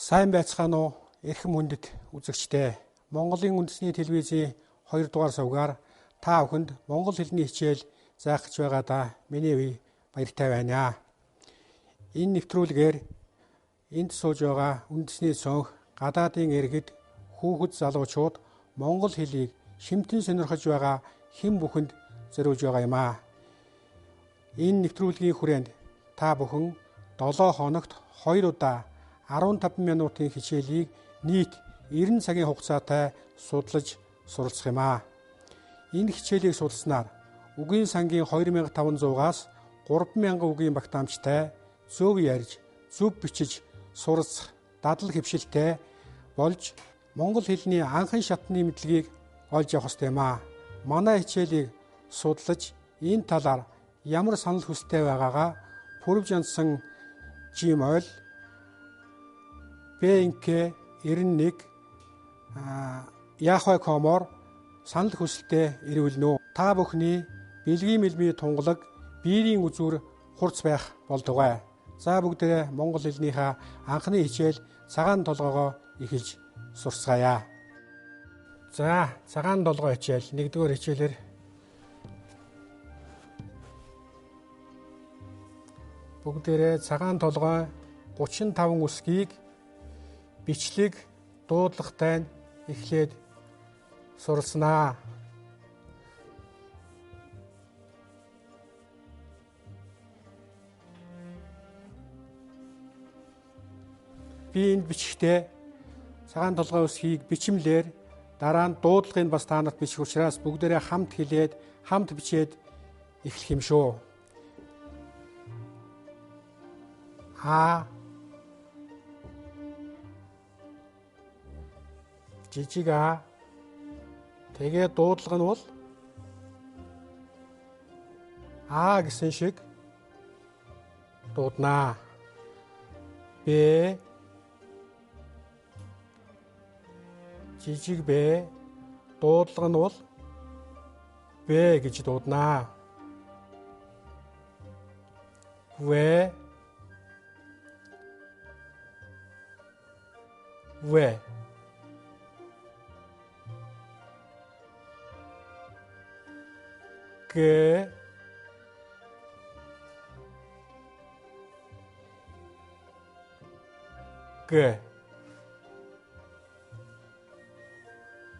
Сайн байцгаана уу, эрхэм хүндэт үзэгчдээ. Монголын үндэсний телевизийн 2 дугаар сувгаар та бүхэнд монгол хэлний хичээл заах гэж байгаадаа миний үе баяртай байна. Энэ нэвтрүүлгээр энд сууж байгаа үндэсний цонх, гадаадын иргэд, хүүхэд залуучууд монгол хэлийг шимтэн сонирхож байгаа хэн бүхэнд зориулж байгаа юм аа. Энэ нэвтрүүлгийн хүрээнд та бүхэн 7 хоногт 2 удаа 15 минутын хичээлийг нийт 90 цагийн хугацаатай судлаж суралцах юм аа. Энэ хичээлийг судалснаар үгийн сангийн 2500-аас 3000 үгийн багтаамжтай зөв ярьж, зөв бичиж суралцах дадал хэвшилтэй болж монгол хэлний анхан шатны мэдлэгийг олж явах ёстой юм аа. Манай хичээлийг судлаж энэ талаар ямар санал хүсэлтэй байгаагаа Пүрэвжансан Gmail BNK 91 yahoo.com-оор санал хүсэлтээ ирүүлнэ үү. Та бүхний бэлгийн мэлмий тунгалаг биерийн үзүүр хурц байх болтугай. За бүгдээрээ монгол хэлнийхээ анхны хичээл цагаан толгоогоо эхэлж сурцгаая. За цагаан толгой хичээл 1-р хичээлээр бүгдээрээ цагаан толгой 35 үсгийг бичлэг дуудлагатай нь эхлээд суралцнаа. Би энд бичихдээ цагаан толгой үсгийг бичмлээр дараа нь дуудлагыг бас та нарт бичих учраас бүгдээрээ хамт хэлээд хамт бичээд эхлэх юм шүү. А жижиг А, тэгээ дуудлага нь бол А гэсэн шиг дууднаа. Б жижиг Б, дуудлага нь бол Б гэж дууднаа. В В Г Г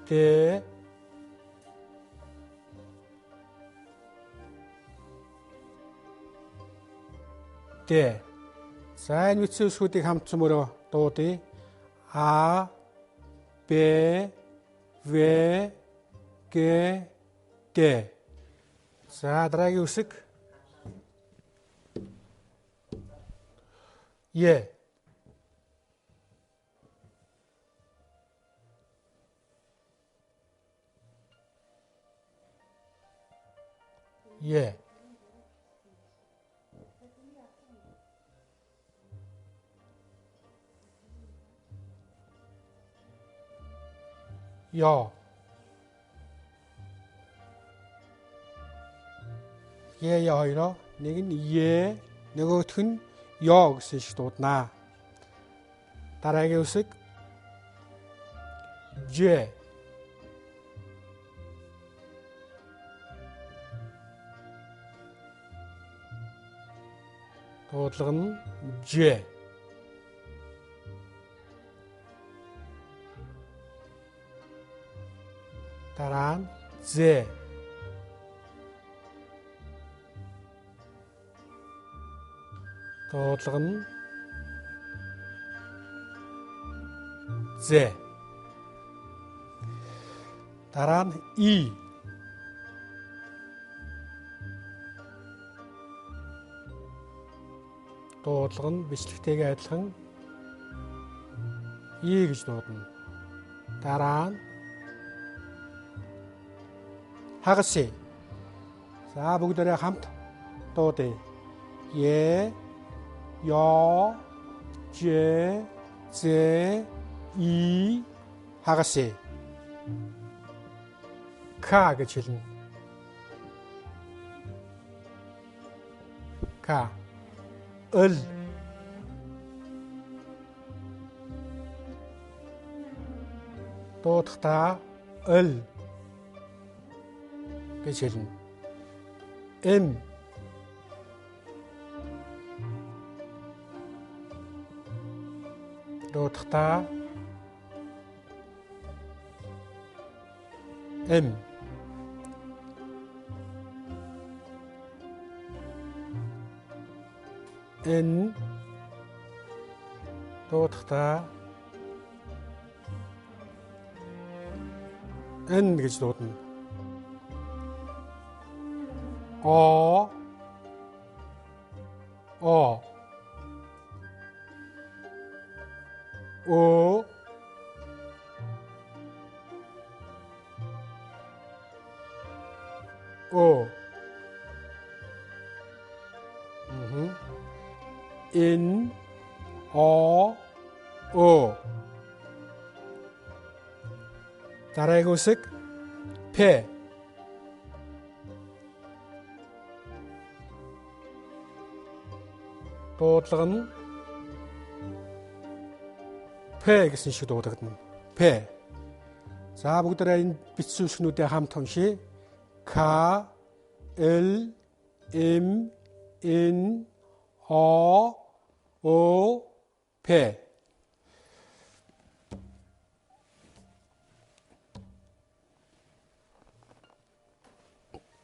Д Д. За энэ үндсэн үсгүүдийг хамт цөмөрөө дуудъя. А Б В Г Д. За дараагийн үсэг Е. Е. Ё. Е я хоёроо нэг нь Е, нөгөөх нь Ё гэсэн шиг дууднаа. Дараагийн үсэг Ж. Дуудлага нь Ж. Дараа нь З. Дуудлага нь З. Дараа нь И. Дуудлага нь бичлэгтэйгээ адилхан И гэж дуудана. Дараа нь хагас Э. За бүгдээрээ хамт дуудъя. Е Ё Ж З И хагас Э. К гэж хэлнэ. К. Л. Дуудахдаа Л гэж хэлнэ. М. Дуудахдаа М. Н. Дуудахдаа Н гэж дуудана. О. О. О. О. Н. О. О. Дараагийн үсэг П. Дуудлага нь П гэсэн шиг дуудагдана. П. За бүгдээрээ энэ бичсэн үсгнүүдээ хамт уншъя. К, Л, М, Н, О, О, П.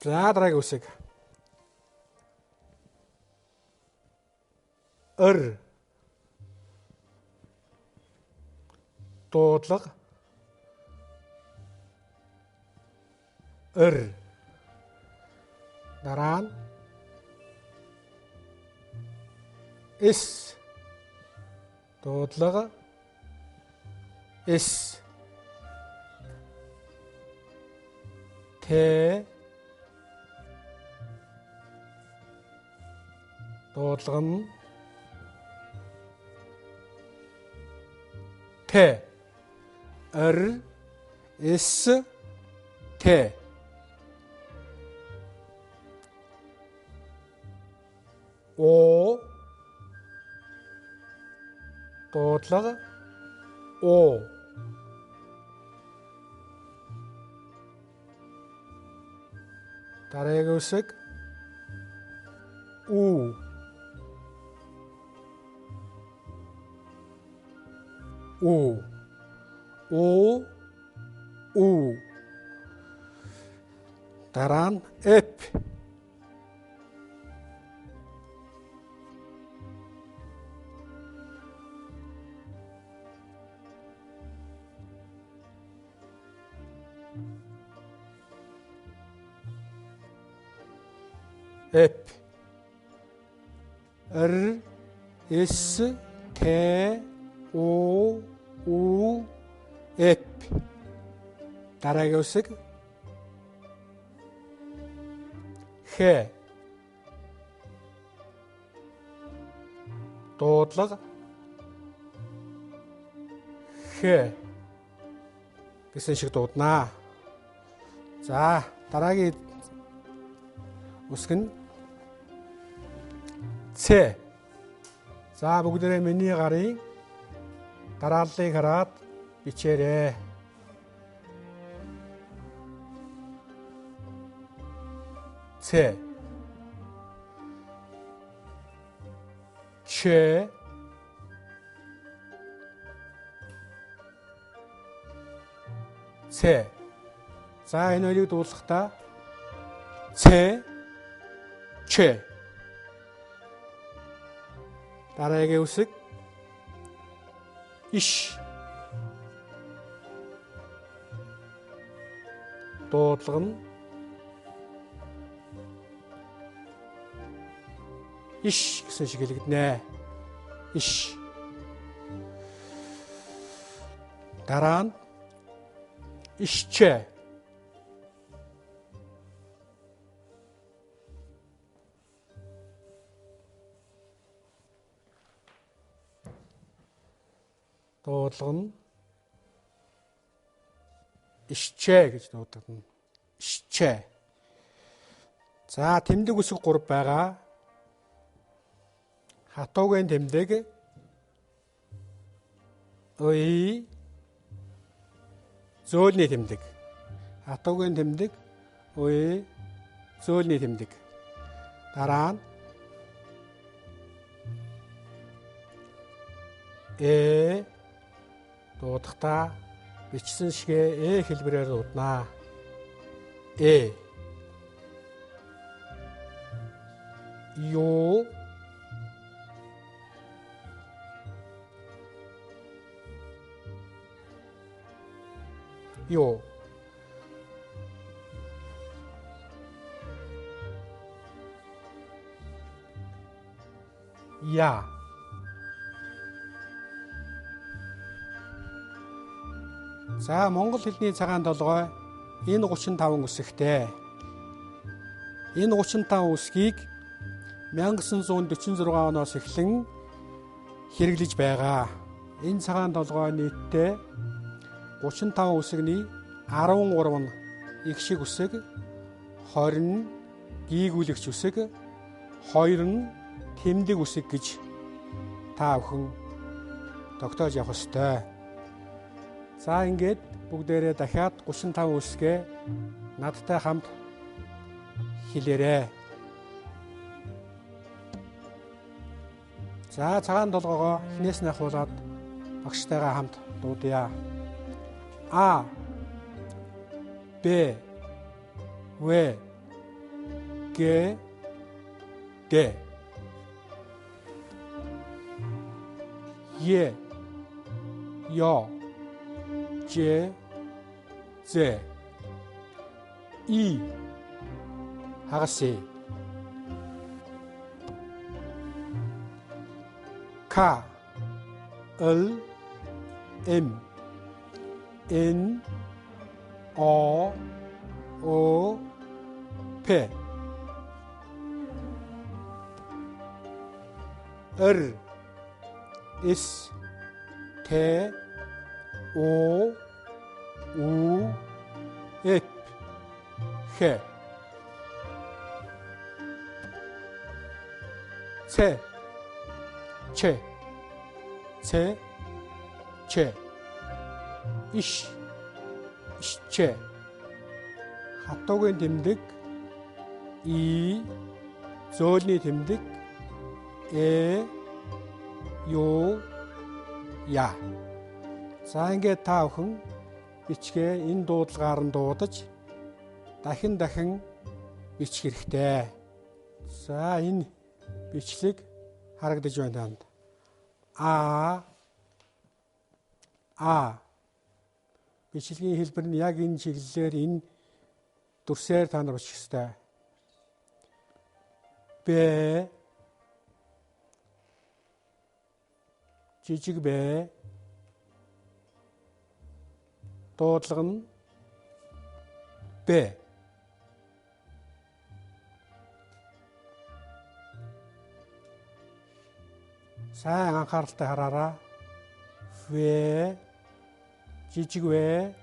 За дараагийн үсэг. Р. Дуудлага. Р. Дараа нь С. Дуудлага. С. Т. Дуудлага нь Т. Р. С. Т. О. Дуудлага О. Дараагийн үсэг У. У. О. У. Дараа нь Ф. Ф. Р. С. Т. О. У. Ф. Дараагийн үсэг Х. Дуудлага Х гэсэн шиг дуудана. За дараагийн үсэг нь Ц. За бүгдээрээ миний гарын дарааллыг хараад бичээрэй. Ц. Ч. Ц. За энэ хоёрыг дуулахдаа Ц. Ч. Дараагийн үсэг Иш. Дуудлага нь Иш гэсэн шиг хэлэгдэнэ. Иш. Дараа нь Ишчэ. Дуудлага нь Ишчэ гэж дуудагдана. Ишчэ. За тэмдэг үсэг 3 байгаа. Хатуугийн тэмдэг ый Зөөлний тэмдэг. Хатуугийн тэмдэг, Ү, зөөлний тэмдэг. Дараа нь Э дуудахдаа бичсэн шигээ Э хэлбэрээр дуудана. Э. Ё. Ё. Я. За, монгол хэлний цагаан толгой энэ 35 үсэгтэй. Энэ 35 үсгийг 1946 оноос эхлэн хэрэглэж байгаа. Энэ цагаан толгой нийтдээ 35 үсэгний 13 нь их шиг үсэг, 20 нь гийгүүлэгч үсэг, 2 нь тэмдэг үсэг гэж та бүхэн тогтоож явах ёстой. За, ингээд бүгдээрээ дахиад 35 үсгээ надтай хамт хэлээрэй. За, цагаан толгоогоо эхнээс нь ахуулаад багштайгаа хамт дуудъя. А, Б, В, Г, Д. Е, Ё, Ж, З, И, хагас Э. К, Л, М, Н, О, О, П, Р, С, Т, О, У, Ф, Х, Ц, Ч, Ц, Ч, Иш, Ш. Хатуугийн тэмдэг, И, зөөлний тэмдэг, Э, Ё, Я. За, ингээд та бүхэн бичгээ энэ дуудлагаар нь дуудаж дахин дахин бичих хэрэгтэй. За, энэ бичлэг харагдаж байна танд. А, А. Бичлэгийн хэлбэр нь яг энэ чиглэлээр энэ дүрсээр та нар бичих ёстой. Б, жижиг Б, дуудлага нь Б. Сайн анхааралтай хараарай. В, жижиг В,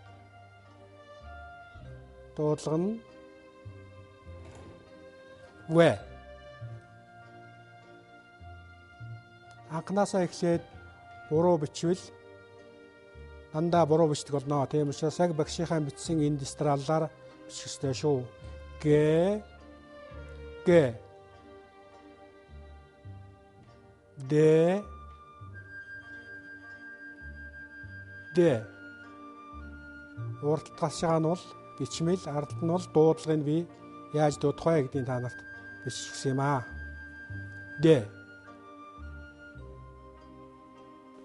дуудлага нь В. Анхнаасаа эхлээд буруу бичвэл дандаа буруу бичдэг болно. Тийм учраас яг багшийнхаа бичсэн энэ дистраллаар бичих ёстой шүү. Г, Г, Д, Д. Урд талд байгаа нь бол бичмэл, ард нь бол дуудлагыг би яаж дуудах вэ гэдгийг та нарт биччихсэн юм аа. Д,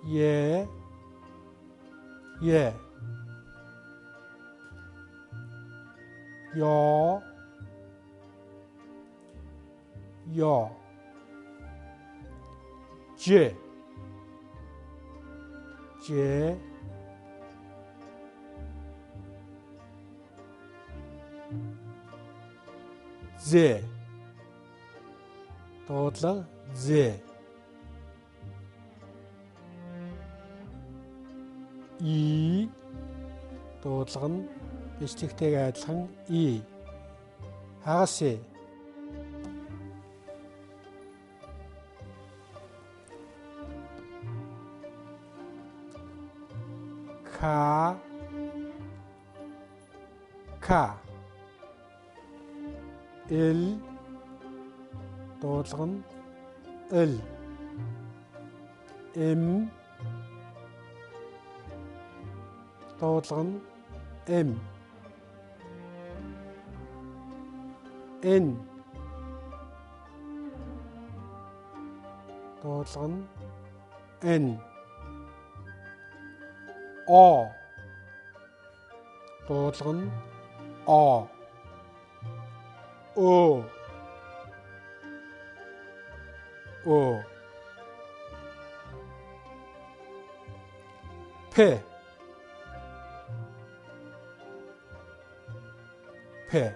Е, Е, Ё, Ё, Ж, Ж, З. Дуудлага З. И, дуудлага нь бичлэгтэйгээ адилхан И. Хагас Э. К, К. Л дуудлага нь Л. М дуудлага нь М. Н дуудлага нь Н. О дуудлага нь О. О. О. П. П.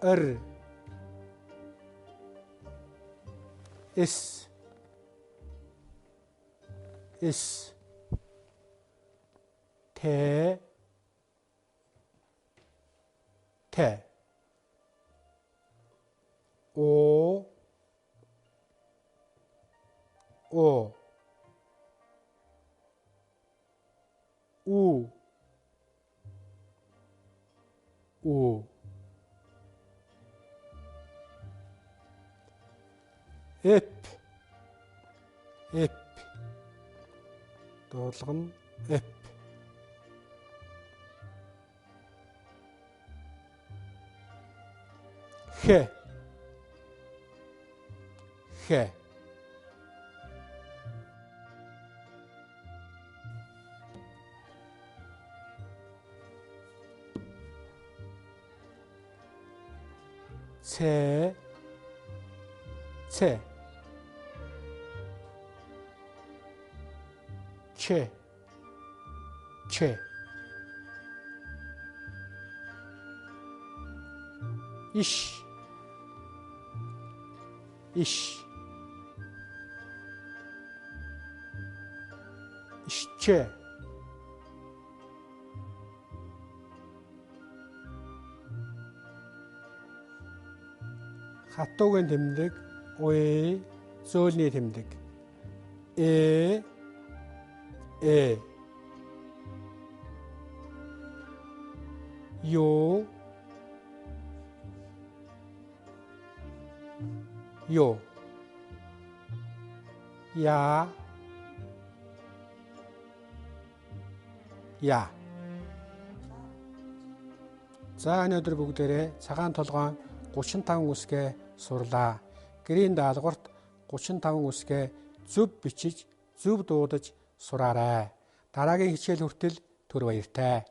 Р. С. С. Т. Т. О. О. У. У. Эп. Эп. Дуудлага нь Эп. Х. Х. Ц. Ц. Ч. Ч. Иш. Иш. Ишчээ. Хатуугийн тэмдэг, уй, зөөлний тэмдэг. Э. Э. Ё. Ё. Я. Я. За өнөөдөр бүгдээрээ цагаан толгойн 35 үсгээ сурлаа. Гэрийн даалгаварт 35 үсгээ зөв бичиж, зөв дуудаж сураарай. Дараагийн хичээл хүртэл түр баяртай.